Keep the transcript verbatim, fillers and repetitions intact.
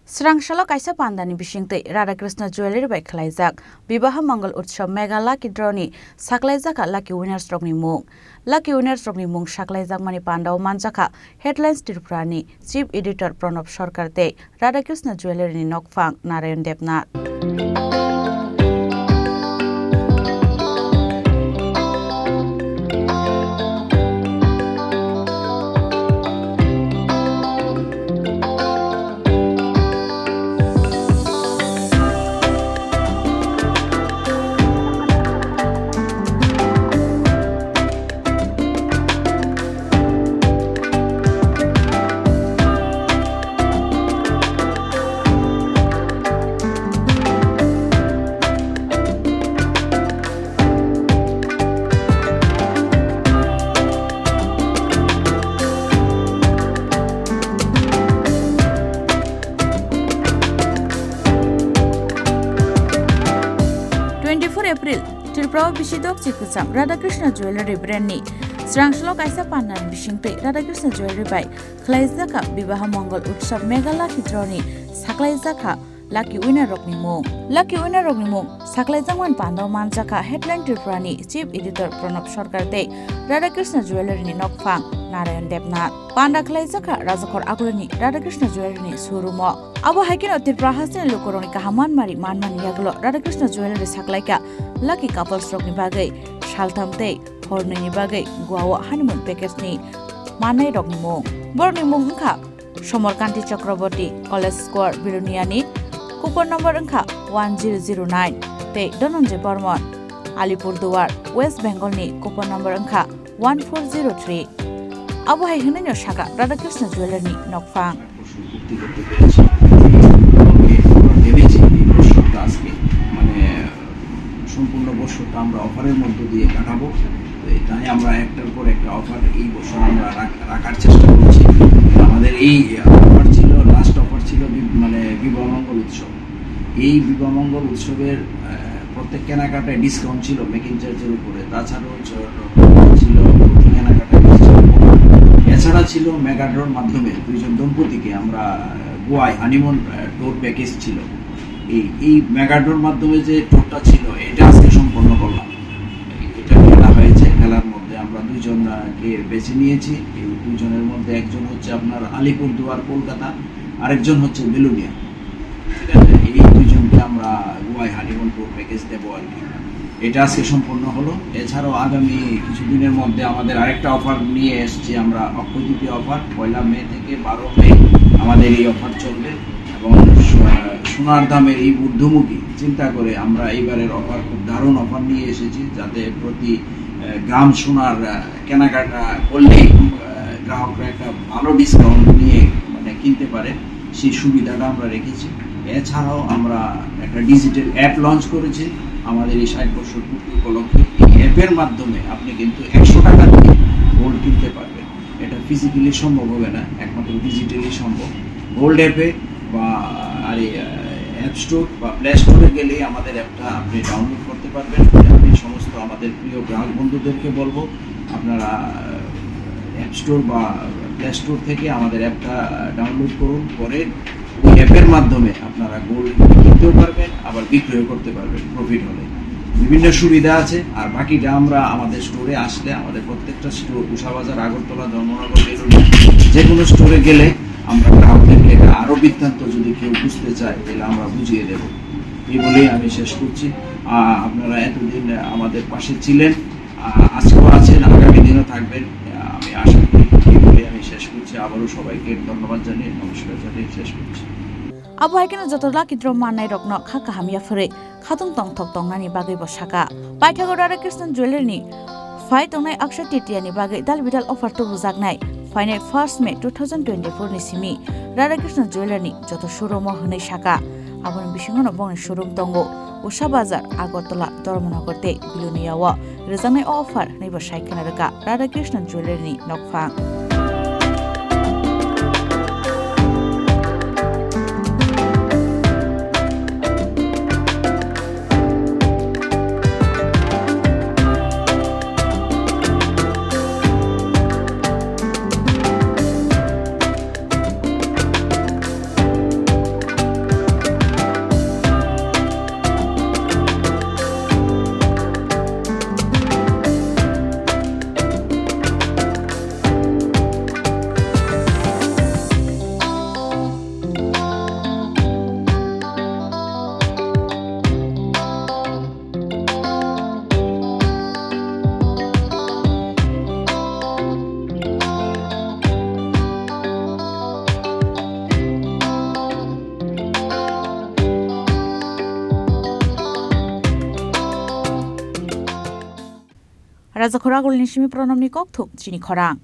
Srang salo kaisa pandani bisingtwi Radhakrishna Jewellery bai khwlaijak Bibaha Mangal Utsav Mega Lucky Draw ni saklaijak kha lucky winners rokni mung. Lucky winners rokni mung saklaijakmani pandao manjakha Headlines Tripura ni Chief Editor Pranab Sarkar tei Radhakrishna Jewellery ni nokphang Narayan Debnath. Twenty-four April, Tripura o bisi dokchi kwcham Radhakrishna Jewellery brand ni srang salo kaisa pandani bisingtwi Radhakrishna Jewellery bai khwlaijakha Bibaha Mangal Utsav Mega Lucky Draw ni saklaijakha lucky winner rokni mung. Lucky winner rokni mung saklaijakmani pandao manjakha Headline Tripura ni Chief Editor Pranab Sarkar tei Radhakrishna Jewellery ni nokphang Narayan Debnath. Panda khwlaijakha Rajakhor Agulini Radhakrishna Jewellery ni showroom o. Abo hai kheno Tripura hasteni lukurokni kaham manmari manmani yagulo Radhakrishna Jewellery saklaikha lucky couples rokni bagwi saltham tei hornwini bagwi Goa o honeymoon package ni manai rokni mung. Borokni mung wngkha Somorkanti Chakraborty, College Square, Belonia ni coupon number wngkha one zero zero nine tei Dhananjay Barman, Alipurduar, West Bengal ni coupon number wngkha one four zero three. Abo hai hwnwi no saka Radhakrishna Jewellery ni nokphang. বছর পূর্তি করতে পেরেছি। তবে আমরা ভেবেছি এই বছরটা আজকে মানে সম্পূর্ণ বছরটা আমরা অফারের মধ্য দিয়ে কাটাবো। তো এই তাই আমরা একটার পর একটা অফার এই বছর আমরা রাখ-, রাখার চেষ্টা করছি। আমাদের এই অফার ছিল, লাস্ট অফার ছিল বি-, মানে বিবাহ মঙ্গল উৎসব। এই বিবাহ মঙ্গল উৎসবের, আহ, প্রত্যেক কেনাকাটায় ডিসকাউন্ট ছিল মেকিং চার্জের উপরে, তাছাড়াও ছ-, ছিল প্রতি কেনাকাটায় ডিসকাউন্ট। এছাড়া ছিল মেগা ড্রর মাধ্যমে দুইজন দম্পতিকে আমরা, আহ, গোয়ায় হানিমুন, আহ, ট্যুর প্যাকেজ ছিল। এই, এই মেগা ড্রর মাধ্যমে যে ট্যুরটা ছিল, এটা আজকে সম্পন্ন করলাম। এটা খেলা হয়েছে, খেলার মধ্যে আমরা দুইজন, আহ, কে বেছে নিয়েছি। এই দুইজনের মধ্যে একজন হচ্ছে আপনার আলিপুরদুয়ার, কলকাতা, আরেকজন হচ্ছে বেলুনিয়া। ঠিক আছে, এই দুইজনকে আমরা গোয়ায় হানিমুন ট্যুর প্যাকেজ দেবো আর কি। এটা আজকে সম্পন্ন হলো। এছাড়াও আগামী কিছুদিনের মধ্যে আমাদের আরেকটা অফার নিয়ে এসেছি আমরা, অক্ষয় তৃতীয়া অফার। পয়লা মে থেকে বারো মে আমাদের এই অফার চলবে এবং সো-, সোনার দামের এই ঊর্ধ্বমুখী চিন্তা করে আমরা এইবারের অফার খুব দারুণ অফার নিয়ে এসেছি, যাতে প্রতি, আহ, গ্রাম সোনার, আহ, কেনাকাটা করলেই, আহ, গ্রাহকরা একটা ভালো ডিসকাউন্ট নিয়ে মানে কিনতে পারে। সেই সুবিধাটা আমরা রেখেছি। এছাড়াও আমরা একটা ডিজিটাল অ্যাপ লঞ্চ করেছি আমাদের এই ষাট বছর পূর্তি উপলক্ষে। এই অ্যাপের মাধ্যমে আপনি কিন্তু একশো টাকা দিয়ে গোল্ড কিনতে পারবেন। এটা ফিজিক্যালি সম্ভব হবে না, একমাত্র ডিজিটালি সম্ভব। গোল্ড অ্যাপে বা আর এই, আহ, অ্যাপ স্টোর বা প্লে স্টোরে গেলেই আমাদের অ্যাপটা আপনি ডাউনলোড করতে পারবেন। আমি সমস্ত আমাদের প্রিয় গ্রাহক বন্ধুদেরকে বলবো, আপনারা, আহ, অ্যাপ স্টোর বা প্লে স্টোর থেকে আমাদের অ্যাপটা ডাউনলোড করুন, করে ওই অ্যাপের মাধ্যমে আপনারা গোল্ড কিনতেও পারবেন, আবার বিক্রয় করতে পারবেন প্রফিট হলে। বিভিন্ন সুবিধা আছে। আর বাকিটা আমরা আমাদের স্টোরে আসলে, আমাদের প্রত্যেকটা স্টোর, উষা বাজার, আগরতলা, ধর্মনগর, বেলুড়িয়া, যে কোনো স্টোরে গেলে আমরা গ্রাহকদেরকে এটা আরও বৃত্তান্ত যদি কেউ বুঝতে চায়, তাহলে আমরা বুঝিয়ে দেব। এই বলেই আমি শেষ করছি। আহ, আপনারা এতদিন আমাদের পাশে ছিলেন, আহ, আজকেও আছেন, আগামী দিনও থাকবেন। আহ, আমি আশা করি। এই বলে আমি শেষ করছি। আবারও সবাইকে ধন্যবাদ জানিয়ে, নমস্কার জানিয়ে শেষ করছি। Abo hai kheno joto lucky draw mannairokno kha kaham yapharwi khatung tongthok tongnani bagwibo saka. Paithago Radhakrishna Jewellery ni phai tongnai Akshaya Tritiya ni bagwi dal bidal offer tubujaknai. Phainai first May two thousand twenty-four ni simi Radhakrishna Jewellery ni joto showroom o hwnwi saka. Aboni bisingo no bongni showroom tongo Usha Bazar, Agartala, Dharmanagar tei Belonia o. Rwjaknai o offer hwnwi bo sai khwna rwkha Radhakrishna Jewellery ni nokphang. Rajakhor Agulni simi Pranamni kokthum chini khorang.